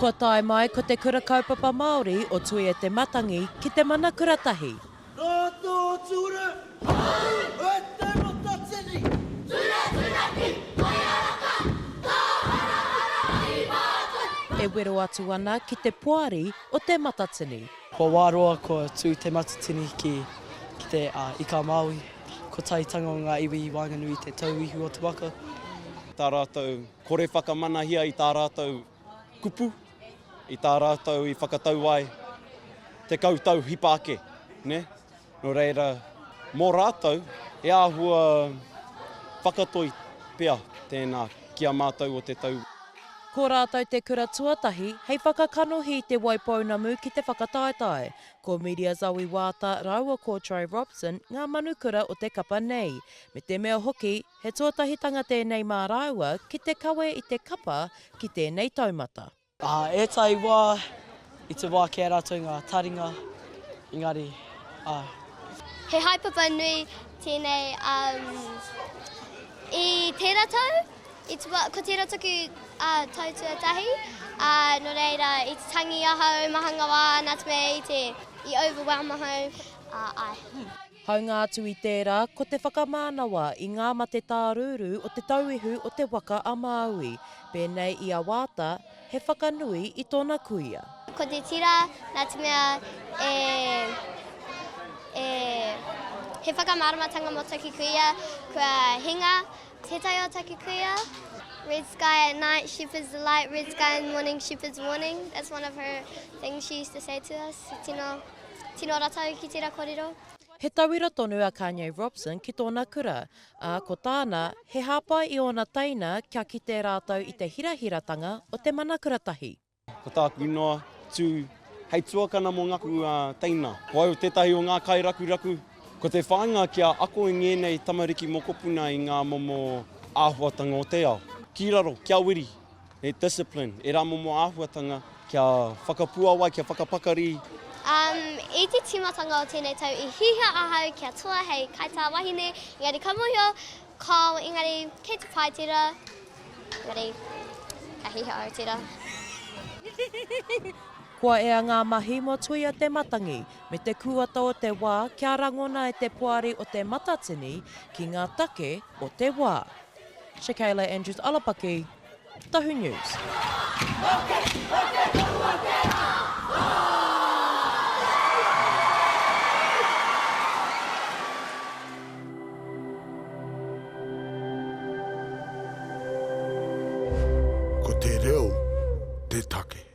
Kua tae mai ko Te Kura Kaupapa Māori o Tuia Te Matangi ki te mana kura tahi. Nā tō ture hou e Te Matatini. Turaturaki, koiaraka, tāharahara ai mātou. E wero atu ana ki te poari o Te Matatini. Kua wā roa kua tū Te Matatini ki ki te Ika a Māui. Kotahitanga o ngā iwi i waenganui i te tauihu o te waka. Tā rātou kore whakamanahia i tā rātou kupu, i tā rātou i whakatau ai 10 tau hipa ake, nē? Nō reira, mō rātou, he āhua whakatoi pea tēnā ki a mātou o te tau. Ko rātou te kura tuatahi hei whakakanohi i Te Waipounamu ki te whakataetae. Ko Miria Zoe Waata rāua ko Trey Robson ngā manukura o te kapa nei, me te mea hoki, he tuatahitanga tēnei mā rāua ki te kawe i te kapa ki tēnei taumata. Ā, ētahi wā, i te wā kei a rātou ngā taringa, engari, ā. He haepapa nui tēnei i tērā tau, i te wā, ko tērā taku tau tuatahi, ā, nō reira, i te tangi ahau maha ngā wā, nā te mea i te, i overwhelm ahau, ā, āe. Haunga atu i tērā, ko te whakamānawa i ngā mate tārūrū o te tauihu o te waka a Māui, pēnei i a Waata, he whakanui i tōna kuia. Ko te tira, nā te mea e, e, he whakamāramatanga mō taku kuia kua hinga, tētahi o taku kuia. Red sky at night, shepherd's delight, red sky in the morning, shepherd's warning. That's one of her things she used to say to us. Tino. Tino ratau ki tera korero. He tauira tonu a Kanye Robson ki tōna kura, ā, ko tāna, he hāpai i ōna teina kia kite rātou i te hirahiratanga o te mana kura tahi. Ko tāku noa, tū hei tuakana mō ngaku teina. Ko au tētahi o ngā kairakuraku. Ko te whāinga kia ako i ngēnei tamariki mokopuna i ngā momo āhuatanga o te ao. Ki raro, kia wiri, He discipline, ērā momo āhuatanga kia whakapuawai, kia whakapakari. Um, i te tīmatanga o tēnei tau i hihia ahau kia toa hei kaitā wahine, engari ka mōhio, kāo, engari kei te pai tērā, engari ka hihia au tērā. Kua ea ngā mahi mō Tuia Te Matangi me te kūata o te wā kia rangona e te Poari o Te Matatini ki ngā take o te wā. Shakayla Andrews Alapaki, Tahu News. Ko te reo te take.